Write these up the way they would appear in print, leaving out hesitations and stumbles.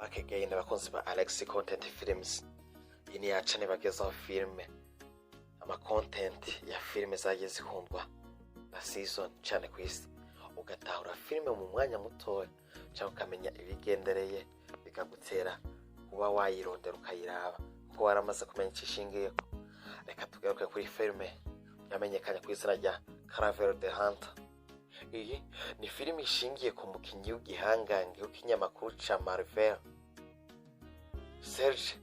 Back again, abakunzi ba Alex Content Films. Iyi ni yacu bagezaho filime, ama content ya filime zagiye zikundwa na season cyane ku isi, ugatahura filime mu mwanya mutoya cyangwa ukamenya ibigendereye, bikagutera kuba wayirondera ukayiraba kuko waramaze kumenya icyo ishingiyeko. Reka tugaruke kuri filime yamenyekanye ku izina rya Kraven the Hunter. Iyi ni filime ishingiye ku mukinnyi w'igihangange w'ikinyamakuru ca Marvel, Serge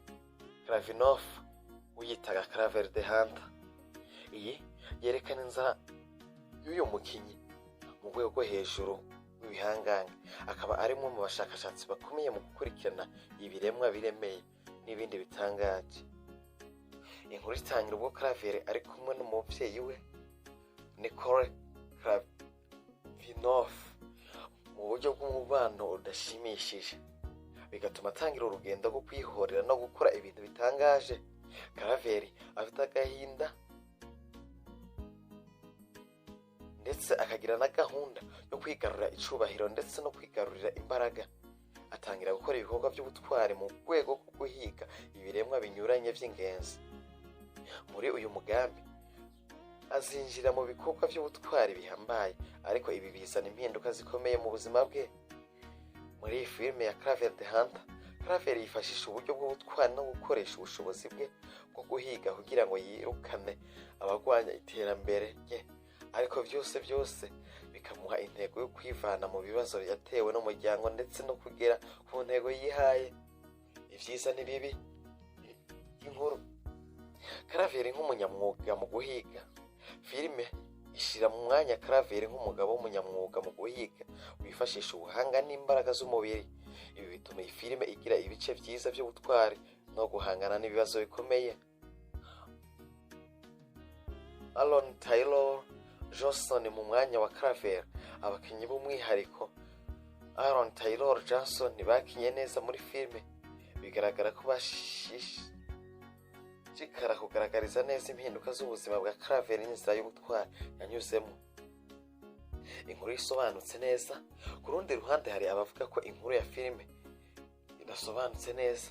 Kravinoff, wiyitaga Kraven the Hunter. Iyi yerekana inzara y'uyu mukinnyi mu rwego rwo hejuru w'ibihangange, akaba ari umwe mu bashakashatsi bakomeye mu gukurikirana ibiremwa biremeye n'ibindi bitangaje. Inkuru itangira ubwo Kraven ari kumwe n'umubyeyi we Nicole Kravinoff mu buryo bw'umubano udashimishije, bigatuma atangira urugendo rwo kwihorera no gukora ibintu bitangaje. Kraven afite agahinda ndetse akagira na gahunda yo kwigarurira icubahiro ndetse no kwigarurira imbaraga. Atangira gukora ibikorwa by'ubutwari mu rwego rwo guhiga ibiremwa binyuranye by'ingenzi. Muri uyu mugambi azinjira mu bikorwa by'ubutwari bihambaye, ariko ibi bizana impinduka zikomeye mu buzima bwe. Muri iyi filime ya Kraven the Hunter, Kraven yifashisha uburyo bw'ubutwari no gukoresha ubushobozi bwe bwo guhiga kugira ngo yirukane abagwanya iterambere rye, ariko byose byose bikamuha intego yo kwivana mu bibazo yatewe n'umuryango ndetse no kugera ku ntego yihaye. Ibyiza n'ibibi by'inkuru. Kraven nk'umunyamwuga mu guhiga. Filime ishyira mu mwanya Kraven nk'umugabo w'umunyamwuga mu guhiga wifashisha ubuhanga n'imbaraga z'umubiri. Ibi bituma iyi filime igira ibice byiza by'ubutwari no guhangana n'ibibazo bikomeye. Aaron Taylor Johnson mu mwanya wa Kraven. Abakinnyi b'umwihariko Aaron Taylor Johnson bakinye neza muri filime, bigaragara ko bashishikara kugaragariza neza impinduka z'ubuzima bwa Kraven n'inzira y'ubutwari yanyuzemo. Inkuru isobanutse neza. Ku rundi ruhande, hari abavuga ko inkuru ya filime idasobanutse neza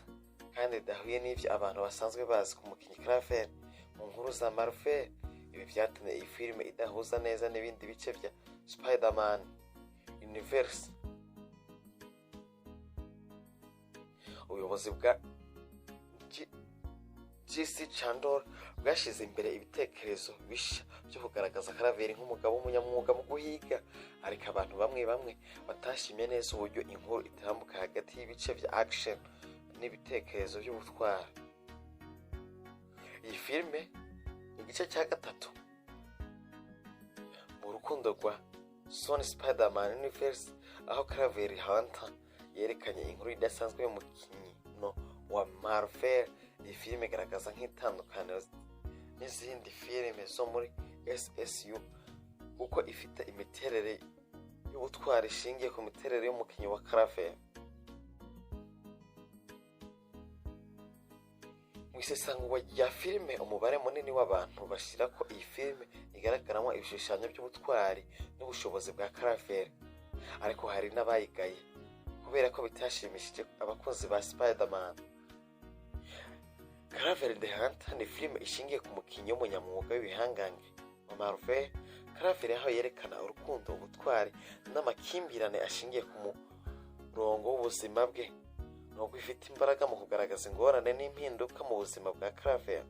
kandi idahuye n'ibyo abantu basanzwe bazi ku mukinnyi Kraven mu nkuru za Marvel. Ibi byatumye iyi filime idahuza neza n'ibindi bice bya Spider-Man Universe. Ubuyobozi bwa GC Chandor bwashyize imbere ibitekerezo bishya byo kugaragaza Kraven nk'umugabo w'umunyamwuga mu guhiga, ariko abantu bamwe bamwe batashimye neza uburyo inkuru itambuka hagati y'ibice bya action n'ibitekerezo by'ubutwari. Iyi filime ni igice cya gatatu mu rukundo rwa Sony Spider-Man Universe, aho Kraven Hunter yerekanye inkuru idasanzwe y'umukino wa Marvel. Iyi filime igaragaza nk'itandukaniro n'izindi filime zo muri SSU kuko ifite imiterere y'ubutwari ishingiye ku miterere y'umukinnyi wa Kraven. Mu isesangurwa rya filime, umubare munini w'abantu bashyira ko iyi filime igaragaramo ibishushanyo by'ubutwari n'ubushobozi bwa Kraven, ariko hari n'abayigaye kubera ko bitashimishije abakunzi ba Spider-Man. Kraven the Hunter ni filime ishingiye ku mukinnyi w'umunyamwuga w'ibihangange wa Marvel, Kraven, aho yerekana urukundo, ubutwari n'amakimbirane ashingiye ku murongo w'ubuzima bwe. Nubwo ifite imbaraga mu kugaragaza ingorane n'impinduka mu buzima bwa Kraven,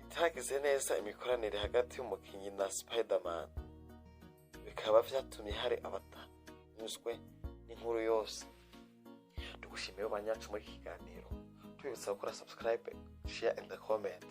itagize neza imikoranire hagati y'umukinnyi na Spider-Man, bikaba byatumye hari abatanyuzwe n'inkuru yose. Tugushimiye banyacu muri iki kiganiro, tubibutsa gukora subscribe, share and comment.